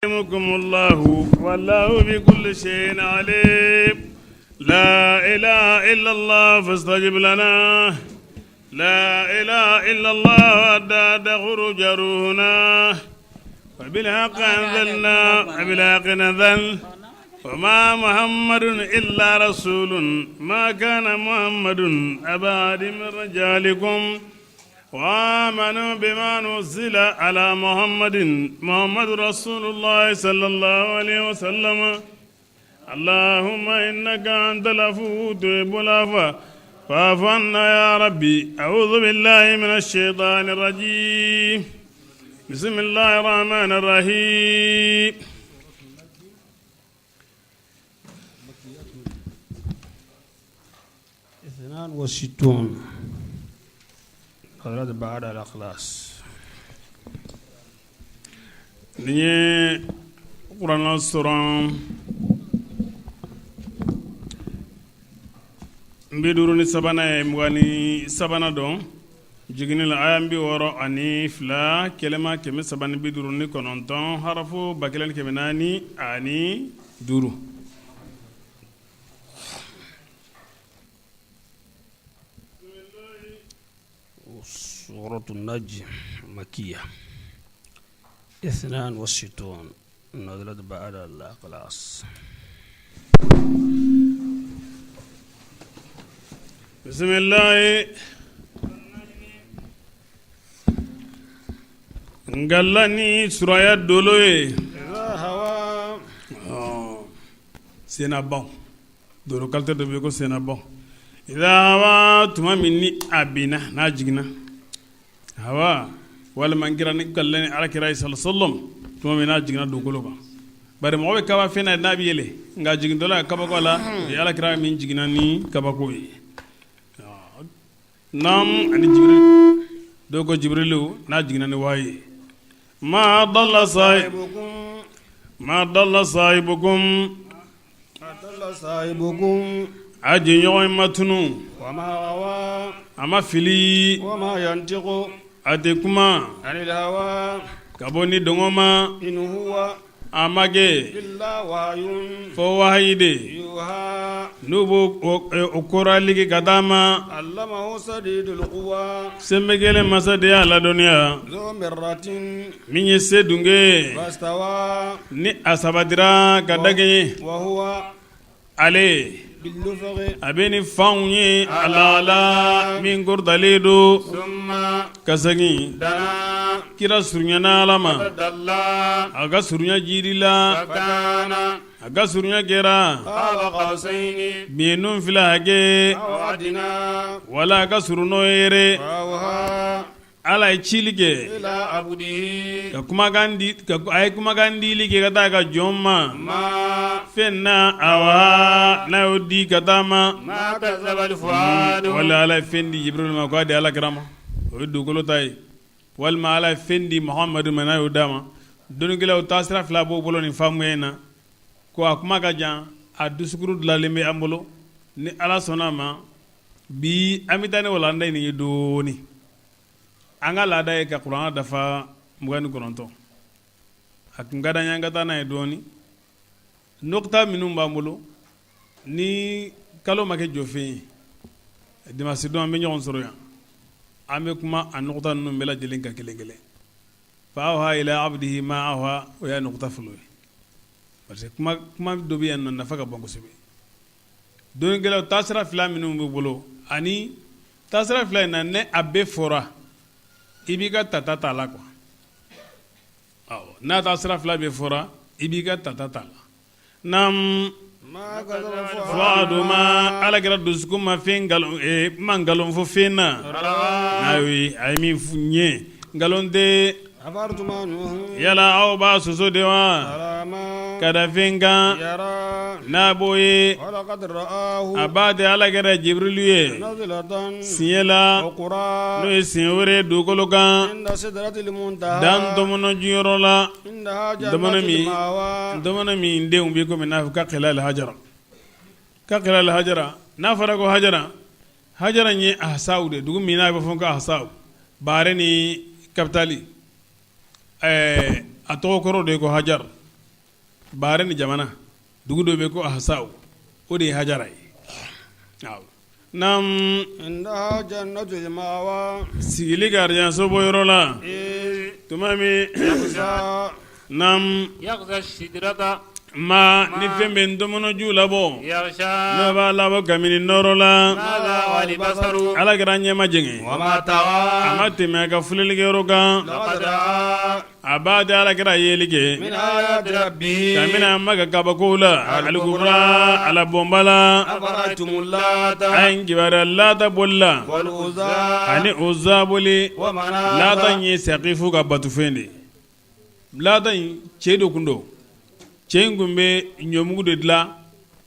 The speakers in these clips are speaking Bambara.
يعلمكم الله والله بكل شيء عليم لا إله إلا الله فاستجب لنا لا إله إلا الله أدى خروج روحنا وبالحق أنزلنا وبالحق نزل وما محمد إلا رسول ما كان محمد أبا أحد من رجالكم وآمنوا بما نزل على محمد محمد رسول الله صلى الله عليه وسلم اللهم إنك أنت العفو تحب العفو فاعف عنا يا ربي أعوذ بالله من الشيطان الرجيم بسم الله الرحمن الرحيم 62 بعد الإخلاص Nin ye kuranɛ suran 53nan ye 23nan don jiginni la aya 62 kɛlɛma 359 harafu 1405. سورة النجم مكية 62 نزلت بعد الإخلاص. Bisimilahi n kala ni suraya dolo ye sennabaw dolo qualité dɔ bɛ ko sennabaw إذا هوى tuma min ni a binna n'a jiginna hawa walima n kira ni kala ni ala kira ye صلى الله عليه وسلم tuma min n'a jiginna dugukolo kan bari mɔgɔ bɛ kaba fɛn na n'a bɛ yɛlɛ nka jigintɔla kabako la o ye ala kira min jiginna ni kabako ye naam ani jibiri dɔw ko jibirilu n'a jiginna ni wahayi ye ما ضل صاحبكم ما ضل صاحبكم a jɛɲɔgɔn ma tunun a ma fili a tɛ kuma ka bɔ ni dɔngɔ ma a ma kɛ fo wahayi de n'u b'o o korali kɛ ka d'a ma sɛnbɛgɛlɛn masa de y'a ladɔnniya min ye se dunge ye ni a sabatira ka dakɛɲɛ ale a bɛ ni fanw ye الأعلى min kɔrɔtalen don ka segin kira surunyana ala ma a ka surunya jiri la a ka surunya kɛra biɲɛ fila hakɛ wala a ka surun n'o yɛrɛ. Ala ye cili kɛ ka kumakan di a ye kumakan dili kɛ ka taa a ka jɔn ma fɛn na أوحى n'a y'o di ka taa ma wala ala ye fɛn di Jibril ma k'a di ala kira ma o ye dugukolo ta ye walima ala ye fɛn di Muhamadu ma n'a y'o d'a ma dɔnnikɛlaw taasira fila b'o bolo nin faamuya in na ko a kuma ka jan a dusukuru dilanlen bɛ an bolo ni ala sɔnna a ma bi an bɛ taa ni walanda in ye dɔɔnin. An ka laada ye ka kuranɛ dafa 29. A tun ka d'an ye an ka taa n'a ye dɔɔnin. Nɔkta minnu b'an bolo ni kalo ma kɛ jɔfɛn ye, dimanche don an bɛ ɲɔgɔn sɔrɔ yan, an bɛ kuma a nɔkta ninnu bɛɛ lajɛlen kan kelen kelen. فأوحى إلى عبده ما أوحى o y'a nɔkta fɔlɔ ye parce que kuma dɔ bɛ yan nɔ nafa ka bon kosɛbɛ. Dɔnnikɛlaw taasira fila minnu bɛ bolo ani taasira fila in na ne a bɛɛ fɔra i b'i ka tata ta la quoi n'a taasira fila bɛɛ fɔra i b'i ka tata ta la naam فؤاد ما ala kira dusukun ma fɛn ma nkalon fɔ fɛn na n'a ye a ye min ɲɛ nkalon tɛ yala aw b'a sɔsɔ de wa ka da fɛn kan n'a b'o ye a b'a tɛ ala kira Jibril ye siɲɛ la n'o ye siɲɛ wɛrɛ dugukolo kan dan tɔmɔnɔ jiyɔrɔ la ntɔmɔnɔ min denw bɛ komi n'a fɔ كقلال الحجر كقلال الحجر n'a fɔra ko hajara hajara ye Ahasaw de dugu min n'a bɛ fɔ ko Ahasaw Bahreïn ni capitale a tɔgɔ kɔrɔ de ye ko hajar. Bahrain jamana dugu dɔ bɛ ko Ahsaw o de ye Hajara ye naam sigili ka arijanso bɔ yɔrɔ la tuma min naam ma ni fɛn bɛ ntɔmɔnɔju labɔ n'a b'a labɔ kabini nɔɔrɔ la ala kira ɲɛ ma jɛngɛ a ma tɛmɛ a ka filɛlikɛyɔrɔ kan a b'a di ala kira yeli kɛ kabini a ma ka kabakow la al-kubra ala bonba la a ye n kibaruya lata boli la ani uza boli lata in ye sakifu ka batofɛn de ye lata in cɛ dɔ kun don cɛ in tun bɛ ɲɔmugu de dilan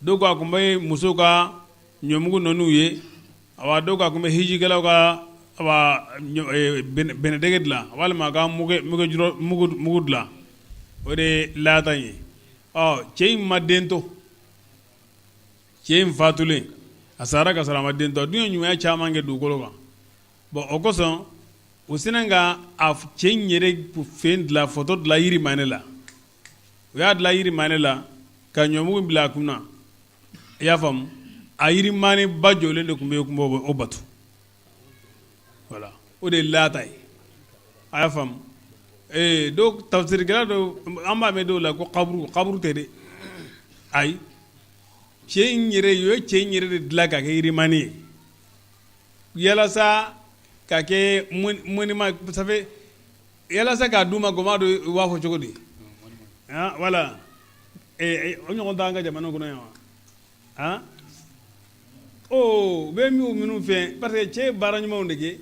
dɔw ko a tun bɛ muso ka ɲɔmugu nɔniw ye awa dɔw ko a tun bɛ hijikɛlaw ka bɛnɛdɛgɛ dilan walima ka mugu dilan o de ye lata in ye ɔ cɛ in ma den to cɛ in fatulen a sara ka sɔrɔ a ma den to a dun ye ɲumanya caman kɛ dugukolo kan bon o kosɔn u sinna ka a cɛ in yɛrɛ fɛn dilan photo dilan yirimane la u y'a dilan yirimane la ka ɲɔmugu bila a kunna i y'a faamu a yirimane ba jɔlen de tun bɛ yen tun b'o bato voilà o de ye lata ye a y'a faamu ee dɔw tafsirikɛla dɔw an b'a mɛn dɔw la ko kaburu kaburu tɛ dɛ ayi cɛ in yɛrɛ u ye cɛ in yɛrɛ de dilan ka kɛ yirimane ye yalasa ka kɛ monument ça fait yalasa k'a d'u ma goma don u b'a fɔ cogo di voilà o ɲɔgɔn t'an ka jamana kɔnɔ yan wa o bɛ minnu fɛ parce que cɛ ye baara ɲumanw de kɛ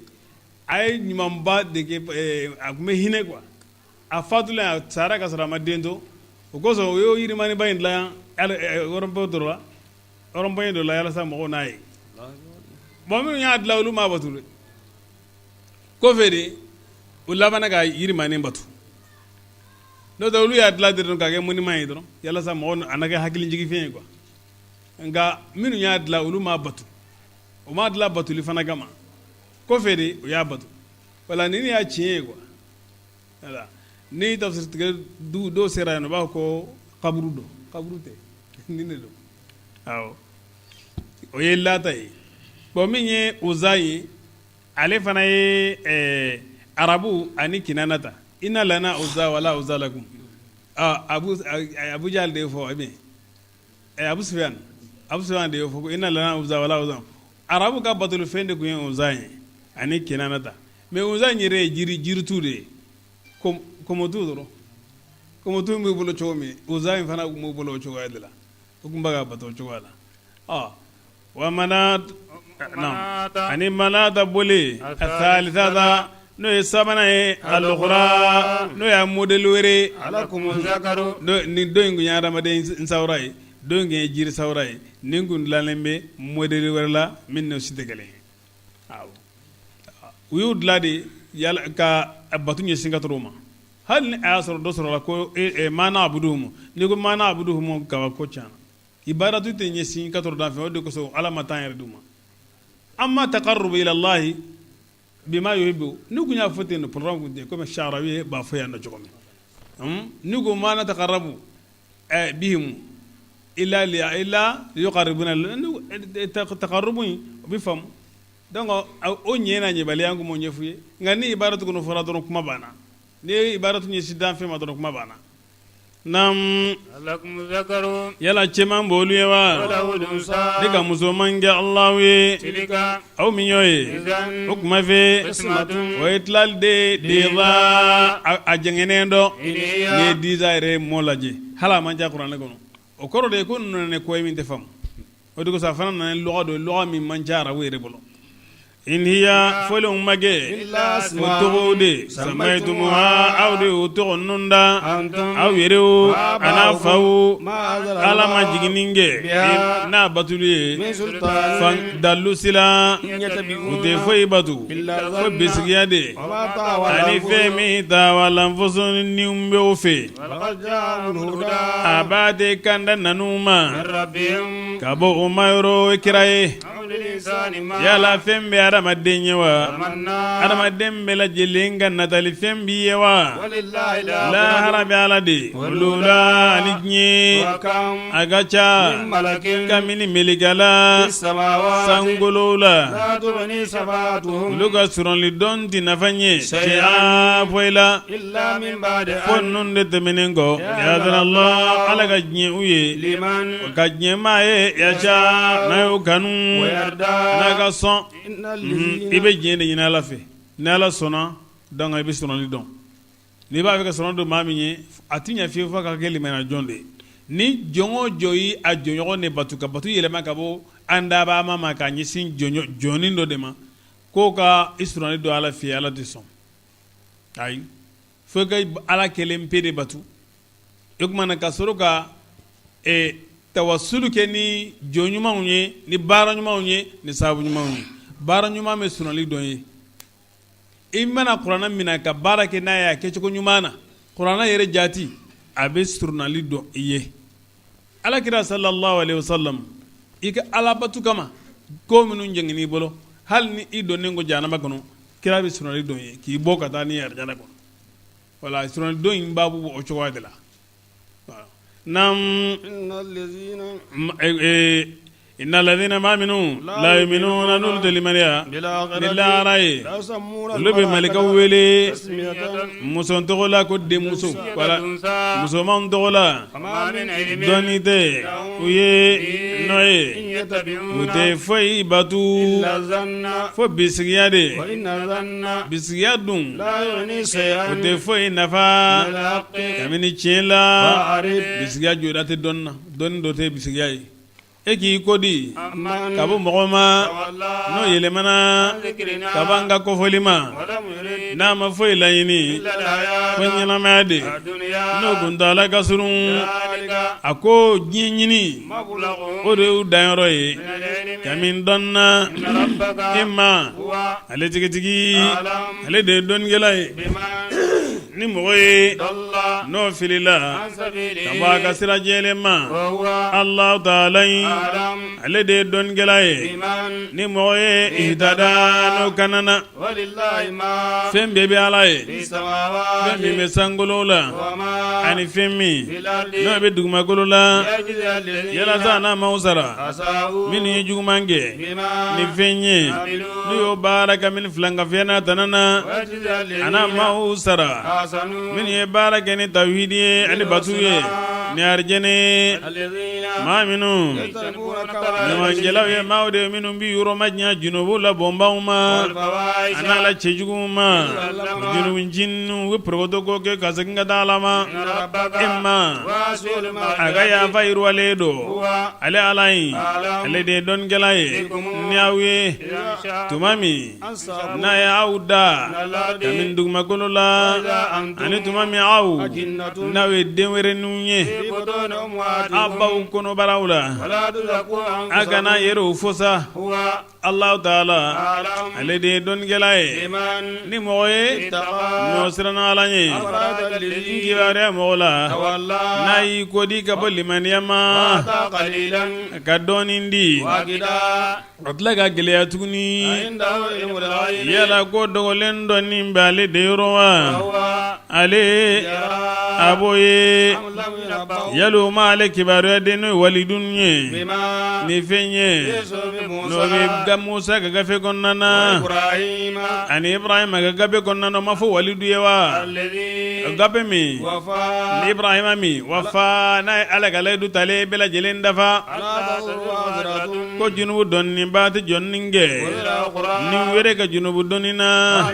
a ye ɲumanba de kɛ a tun bɛ hinɛ quoi a fatulen a sara ka sɔrɔ a ma den to o kosɔn u y'o yirimaniba in dilan yan rond-point dɔ la rond-point dɔ la yalasa mɔgɔw n'a ye bon minnu y'a dilan olu m'a bato dɛ kɔfɛ de u labanna ka yirimani bato n'o tɛ olu y'a dilan dɔrɔn ka kɛ monument ye dɔrɔn yalasa mɔgɔw a na kɛ hakilijigin ye quoi nka minnu y'a dilan olu m'a bato u m'a dilan batoli fana kama kɔfɛ de u y'a bato voilà nin y'a tiɲɛ ye quoi voilà ni tafsirtigɛ dɔw sera yan u b'a fɔ ko kaburu don kaburu tɛ nin de don awɔ o ye lata ye bon min ye uza ye ale fana ye arabu ani kinanata inna lana uza wala uza lakum abu jahal de y'o fɔ bien abu sufiyan abu sufiyan de y'o fɔ ko inna lana uza wala uza arabu ka batolifɛn de tun ye uza ye ani kinanata mais uza in yɛrɛ ye jiri jiritu de ye kɔmɔtu dɔrɔn kɔmɔtu b'u bolo cogo min uza in fana tun b'u bolo o cogoya de la u tun b'a ka bato o cogoya la ɔ wa manat ani manata boli asalisata n'o ye sabanan ye alukura n'o y'a modèle wɛrɛ ni dɔ in tun ye adamaden sawura ye dɔ in tun ye jiri sawura ye nin tun dilannen bɛ modèle wɛrɛ la min n'o si tɛ kelen ye u y'u dilan de ka bato ɲɛsin ka ma hali ni a y'a sɔrɔ dɔ sɔrɔla ko ma na'buduhum n'i ko ma na'buduhum kaba ko ca ibadatu tɛ ɲɛsin ka dan fɛ o de kosɔn ala ma temps yɛrɛ d'u ma amma taqarrubu ila Allahi bima yuhibbu n'u tun y'a fɔ ten programme tun tɛ komi Sharawi b'a fɔ yan nɔ cogo min n'u ko ma nataqarrabu bihim illa illa liyuqarribuna taqarrubu in o bɛ faamu donc o ɲɛ n'a ɲɛbaliya an tun b'o ɲɛf'u ye nka ni ibadatu kɔni fɔra dɔrɔn kuma banna n'i ye ibadatu ɲɛsin danfɛn ma dɔrɔn kuma banna naamu yala cɛman b'olu ye wa ne ka musoman kɛ Alahu ye aw min y'o ye o kuma fɛ o ye tilali de diza a jɛngɛnen dɔ n'i ye diza yɛrɛ mot lajɛ hali a man ca kuranɛ kɔnɔ o kɔrɔ de ye ko ninnu nana ni ko ye min tɛ faamu o de kosɔn a fana nana ni lɔgɔ dɔ ye lɔgɔ min man ca arabu yɛrɛ bolo in hiya fɔlenw ma kɛ o tɔgɔw de sammaytumuha aw de y'o tɔgɔ ninnu da aw yɛrɛw an'a faw ala ma jiginni kɛ n'a batuli ye dalu sila u tɛ foyi batu fo bisigiya de ani fɛn min tahwal anfusu niw bɛ o fɛ a b'a de kanda nan'u ma ka bɔ o ma yɔrɔ kira ye. Yala fɛn bɛ adamaden ye wa adamaden bɛɛ lajɛlen ka natali fɛn b'i ye wa lahara bɛ ala de la ani diɲɛ a ka ca kamini mɛlɛkɛ la sankolo la olu ka surunli dɔn tɛ nafa ɲɛ shay'an foyi la fo ninnu de tɛmɛnen kɔ ya'zana ala ka diɲɛ u ye ka diɲɛ maa ye yasha n'a y'o kanu n'a ka sɔn i bɛ diɲɛ de ɲini ala fɛ ni ala sɔnna donc i bɛ sɔrɔli dɔn n'i b'a fɛ ka sɔrɔ dɔn maa min ye a tɛ ɲɛ fiyewu f'a ka kɛ limaniya jɔn de ye ni jɔn o jɔn ye a jɔnɲɔgɔn de bato ka bato yɛlɛma ka bɔ an dabaa ma k'a ɲɛsin jɔnnin dɔ de ma k'o ka i surunli dɔn ala fɛ ala tɛ sɔn ayi fo ka ala kelen pe de bato o tuma na ka sɔrɔ ka tawasulu kɛ ni jɔn ɲumanw ye ni baara ɲumanw ye ni sababu ɲumanw ye baara ɲuman bɛ surunli dɔn ye i mana kuranɛ minɛ ka baara kɛ n'a ye a kɛcogo ɲuman na kuranɛ yɛrɛ jati a bɛ surunali dɔn i ye ala kira sallallahu alaihi wasallam i ka alabatu kama ko minnu jɛngɛn'i bolo hali ni i donnen ko jahanama kɔnɔ kira bɛ surunali dɔn i ye k'i bɔ ka taa n'i ye arijana kɔnɔ wala surunali don in baabu o cogoya de la Naam inna ladina maa minnu la yuminuna n'olu tɛ limaniya ni lahara ye olu bɛ mɛlɛkɛw wele muso tɔgɔ la ko denmuso wala musoman tɔgɔ la dɔnni tɛ u ye n'o ye u tɛ foyi batu fo bisigiya de bisigiya dun o tɛ foyi nafa kabini tiɲɛ la bisigiya jɔda tɛ dɔnni na dɔnni dɔ tɛ bisigiya ye e k'i kɔ di ka bɔ mɔgɔ ma n'o yɛlɛmana ka bɔ an ka kofɔli ma n'a ma foyi laɲini fo ɲɛnamaya de n'o kuntaala ka surun a ko diɲɛ ɲini o de y'u danyɔrɔ ye kabini dɔnni na e ma ale tigitigi ale de ye dɔnnikɛla ye ni mɔgɔ ye n'o filila ka bɔ a ka sira jɛlen ma Alahu taala in ale de ye dɔnnikɛla ye ni mɔgɔ ye ihtada n'o kanana fɛn bɛɛ bɛ ala ye fɛn min bɛ sankolo la ani fɛn min n'o bɛ dugumakolo la yalasa a n'a maaw sara minnu ye juguman kɛ ni fɛn ye n'u y'o baara kabini filankafoya n'a tana na a n'a maaw sara minnu ye baara kɛ ni tawhidi ye ani batu ye ni arijɛnɛ maa minnu ɲumankɛlaw ye maaw de minnu bɛ yɔrɔ majanya junubu la bɔnbaw ma a n'a la cɛjuguw ma junubuncinin u bɛ porokoto ko kɛ ka segin ka taa ala ma e ma a ka yafa yiriwalen don ale ala in ale de ye dɔnnikɛla ye ni aw ye tuma min n'a ye aw da kabini dugumakolo la ani tuma min aw n'aw ye denwɛrɛninw ye aw baw kɔnɔbaraw la a kana yɛrɛw fo sa Alahu taala ale de ye dɔnnikɛla ye ni mɔgɔ ye n'o siranna Ala ɲɛ n kibaruya mɔgɔ la n'a y'i kɔ di ka bɔ limaniya ma ka dɔɔnin di a tila ka gɛlɛya tuguni yala ko dogolen dɔnni bɛ ale de yɔrɔ wa ale a b'o ye yali u ma ale kibaruya di n'o ye walidun ye ni fɛn ye n'o bɛ Musa ka gafe kɔnɔna na ani Ibrahima ka gafe kɔnɔna na o ma fɔ walidu ye wa gafe min ni Ibrahima min wafa n'a ye Ala ka layidu talen bɛɛ lajɛlen dafa ko junubu dɔnniba tɛ jɔnni kɛ ni wɛrɛ ka junubu dɔnni na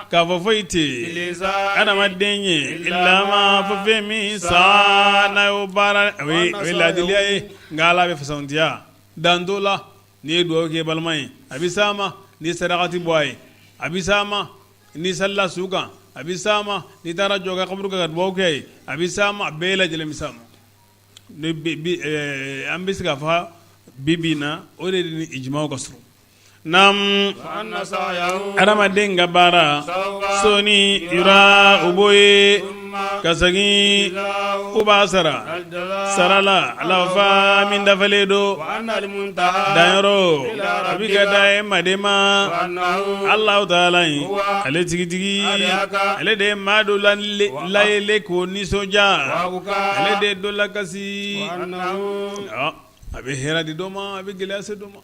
k'a fɔ foyi tɛ adamaden ye illa ma fo fɛn min saa n'a y'o baara o ye laadiliya ye nka Ala bɛ fisamantiya dan t'o la n'i ye dugawu kɛ balima ye a bɛ s'a ma n'i ye sarakati bɔ a ye a bɛ s'a ma n'i salila su kan a bɛ s'a ma n'i taara jɔ a ka kaburu kan ka dugawu kɛ ye a bɛ s'a ma a bɛɛ lajɛlen bɛ s'a ma an bɛ se k'a fɔ bi bi na o de ni ijimaw ka surun naamu adamaden ka baara sɔɔni yura o b'o ye Ka segin u b'a sara sara la alawfa min dafalen don danyɔrɔ a bɛ ka da e ma de ma Alahu taala in ale tigitigi ale de ye maa dɔ layɛlɛ k'o nisɔndiya ale de ye dɔ lakasi a bɛ hɛrɛ di dɔ ma a bɛ gɛlɛya se dɔ ma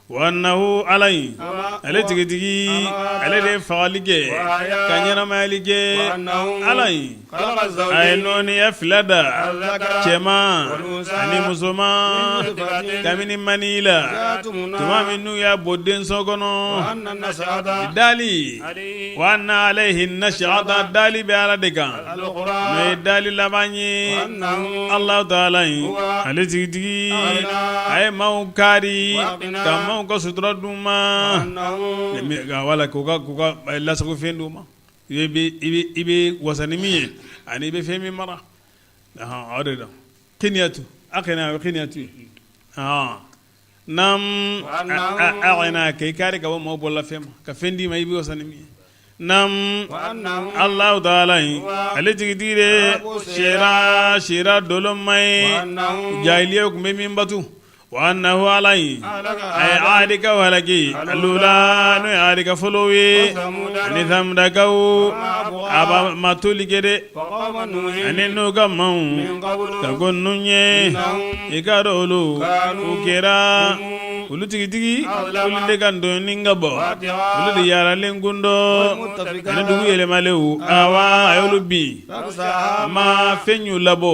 Wa annahu ala in ale tigitigi ale de ye fagali kɛ ka ɲɛnamayali kɛ ala in a ye nɔɔniya fila da cɛman ani musoman kabini mani la tuma min n'u y'a bɔ denso kɔnɔ dali wa anna alayhi nash'ata dali bɛ ala de kan n'o ye dali laban ye Alahu taala in ale tigitigi a ye maaw kari ka maaw ka sutura d'u ma wala k'u ka lasagofɛn d'u ma i bɛ wasa ni min ye ani i bɛ fɛn min mara o de la kiniyatu a kana o kiniyatu ye Naam a k'i kari ka bɔ maaw bololafɛn ma ka fɛn d'i ma i bɛ wasa ni min ye naam Alahu taala in ale tigitigi de sera sera doloma ye jahiliya tun bɛ min bato wa annahu ala in a ye adikaw halaki alula n'o ye adika fɔlɔw ye ani samudakaw a ma toli kɛ dɛ ani Nuhu ka maaw ka kɔn ninnu ɲɛ i k'a dɔn olu u kɛra olu tigitigi olu de ka dɔnni ka bɔ olu de yaaralen kun don ani dugu yɛlɛmalenw awa a y'olu bin ma fɛn y'u labɔ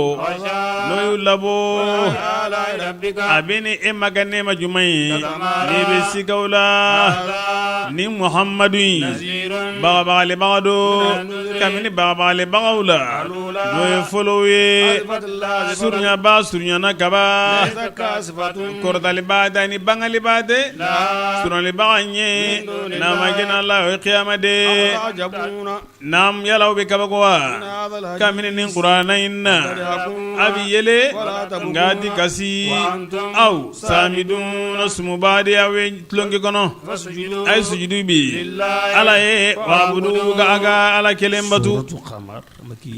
n'o y'u labɔ a bɛ ni e ma ka nɛɛma jumɛn ye n'i bɛ siga o la ni Muhamadu in bagabagalibaga don kabini bagabagalibagaw la n'o ye fɔlɔw ye surunyaba surunyana kaban kɔrɔtaliba tɛ ni bangaliba tɛ surunyalibaga ɲɛ n'a ma kɛ la o ye kiyama de naam yala aw bɛ kabako wa kabini nin kuranɛ in na a bɛ yɛlɛ nka a tɛ kasi aw samiduna sumubaa de aw ye tulonkɛ kɔnɔ a ye sujudu bi ala ye wa'budu ka a ka ala kelen bato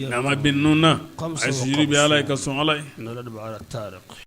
n'a ma bin ninnu na a ye sujudu bi ala ye ka sɔn ala ye.